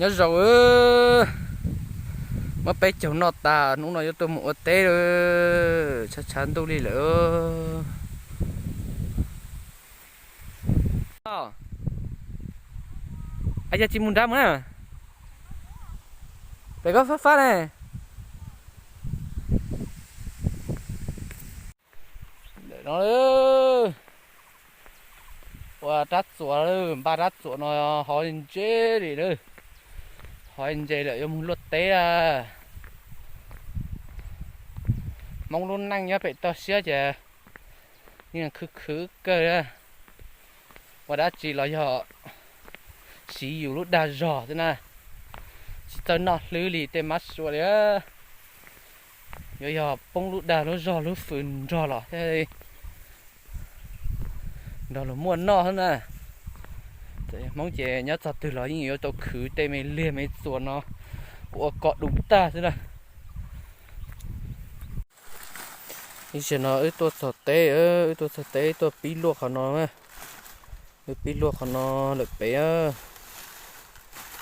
Nyob zoo, muab peb caug noj tas, hnub no yuav tuaj mus ua teb lawm, tshav tshav ntuj li lawm. Yog tsis mus nrad mus na, pem koj fab fab ne. Ua rab txuas, npaj rab txuas no hov ntse li lawm, hov ntse lawm yuav mus luaj teb a. Hmoob lub neej nyob pem toj siab ces yeej khwv khwv kawg, ua dab tsi los yog siv yus lub dag zog xwb na, tsis txawj noj hlwb li tej mab sua li. Yuav yog poob lub dag lub zog lub fwm nrog los thiab, nrog luag muaj noj xwb na. Hmoob ces nyob txog twg los yeej yuav tau khwv tej me liag me txuas no ua kom du tag xwb na. Ib zaug no wb tuaj txog teb, wb tuaj txog teb tuaj pib luaj qhov no, wb pib luaj qhov no lawm pem.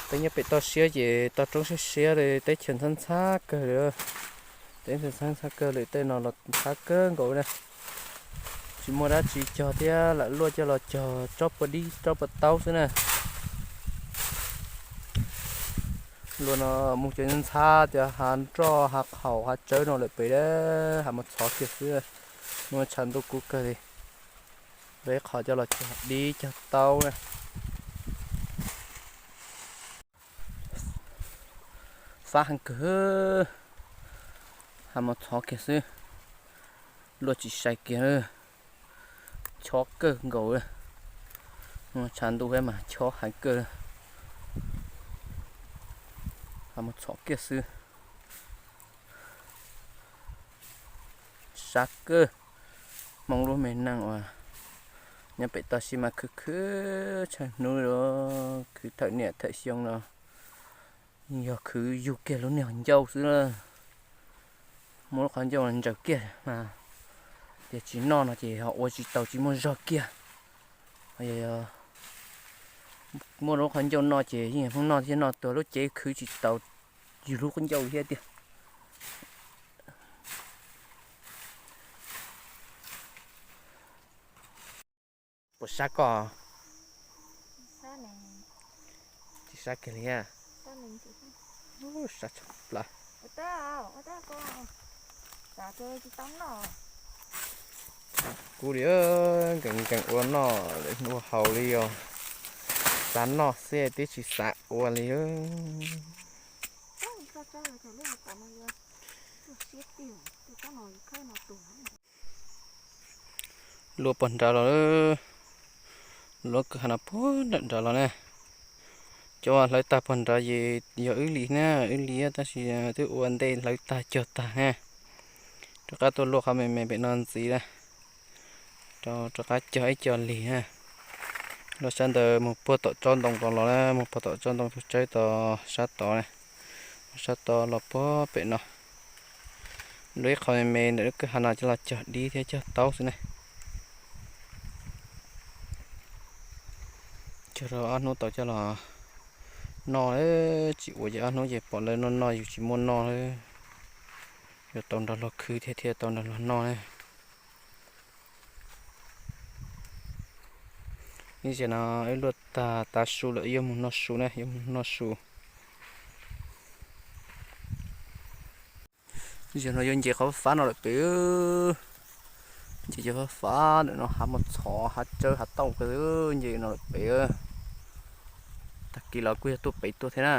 Peb nyob pem toj siab ces toj roob siab siab li, teb chaws ntxhab ntxhab kawg li, teb chaws ntxhab ntxhab kawg li, tej no los ntxhab kawg nkaus na. Tsis muaj dab tsi cog thiab, lam luaj coj los cog tsob pua dib tsob pua taub xwb na. Luaj no mus cov ntxhab cov hav nroj hav qhaum hav tsawb no lawm pem, hav mos txhov kiag xwb, muaj tshav ntuj kub kawg li. Luaj ib qho coj los cog dib cog taub na. Fab heev kawg, hav mos txhov kiag xwb, luaj tsis sai kiag, chob kawg nkaus, tshav ntuj thiab mas chob heev kawg, hav mos txhov kiag xwb. Sab kawg, Hmoob lub me neej uas nyob pem toj siab mas khwv khwv tshaj hnub, khwv thawm niam thawm xyoo no yog khwv yug kiag lub niag ncauj xwb na. Muaj lub qhov ncauj ntsaws kiag mas, ces tsis noj no ces ho ua tsis tau tsis muaj zog kiag. Muaj lub qhov ncauj noj ces yeej Hmoob noj thiab noj tuag lub cev khwv tsis tau yug lub qhov ncauj thiab tiag. Puas sab koj? Tsis sab kiag li. Sab tshaj plaws. Kuv li nkees nkees ua noj ua haus li os, xav noj xwb twb tsis xav ua li. Luaj puag nrad los, luaj kwj ha no puag nram nrad los na. Cov hlawv tag puag nrad ces yog wb li na, wb li tab sis twb ua ntej hlawv tag cog tag na. Rov qab tuaj luaj qhov me me pem no ntxiv na, rov qab cog ib co lig na. Luaj sab ntawd mus puag tom tsob ntoo ko los na, mus puag tom tsob ntoo tus tsawb tod sab tod na, sab tod los puag pem no. Luaj ib qho me me ntawm lub kwj ha no coj los cog dib thiab cog taub xwb ne. Cog rau ob hnub tau coj los noj, tsis ua ces ob hnub ces pom lawv noj noj yus tsis muaj noj, yuav tau nrog luag khwv thiab thiaj tau nrog luag noj na. Ib zaug no wb luaj tag tav su lawm yuav mus noj su na, yuav mus noj su. Ib zaug no yuav nce qhov fab no lawm pem, nce cov fab fab ntawm no hav mos txhov hav tsawb hav tauj kawg, nce no lawm pem. Tag kis los kuj yog tuaj pem tuaj thiab na.